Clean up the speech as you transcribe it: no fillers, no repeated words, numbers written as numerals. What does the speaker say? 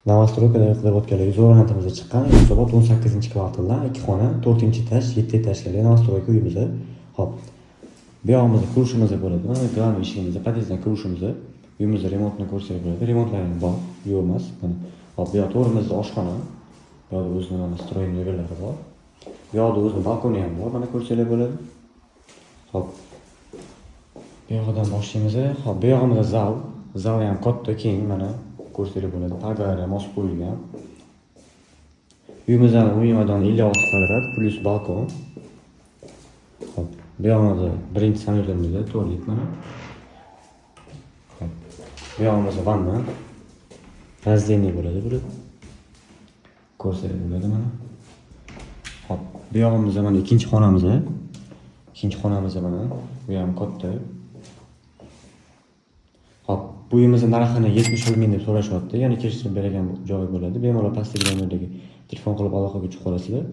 Новостройка da qidirayotganlarga zo'r variantimiz chiqqan. Yunusobod 18-kvartaldan 2 xona, 4-этаж, 7 этаж li новостройка uyimiz. Xo'p. Bu yog'imizda kirishimiz bo'ladi. Mana главный eshigimizda, podyezddan kirishimiz. Uyimizda remontni ko'rsak bo'ladi. Remontlar ham bor, yo'q emas. Mana. Xo'p, bu yoq to'g'rimizda oshxona. Bu yoqda o'zini mana строй mebellari bor. Bu yoqda o'zini balkoni ham bor, mana ko'rsanglar bo'ladi. Xo'p. Bu yog'idan boshlaymiz. Xo'p, bu yog'imizda zal. Zal ham katta, keng, mana ko'rsanglar bo'ladi. Pardalar ham osib qo'yilgan. Uyimizdan umumiy maydoni 56 kvadrat плюс balkon. Xo'p, bu yog'imizda birinchi санузел imizda tualet mana. Xo'p, bu yog'imizda vanna. Раздельный bo'ladi bular. Ko'rsanglar bo'ladi mana. Xo'p, bu yog'imizda mana ikkinchi xonamiz. Ikkinchi xonamiz mana. Bu ham katta. Xo'p, bu uyimizni narxini 71 ming deb so'rashyapti. Ya'ni kelishtirib bergan joyi bo'ladi. Bemalol pastdagi nomerdagi telefon qilib aloqaga chiqa olasizlar.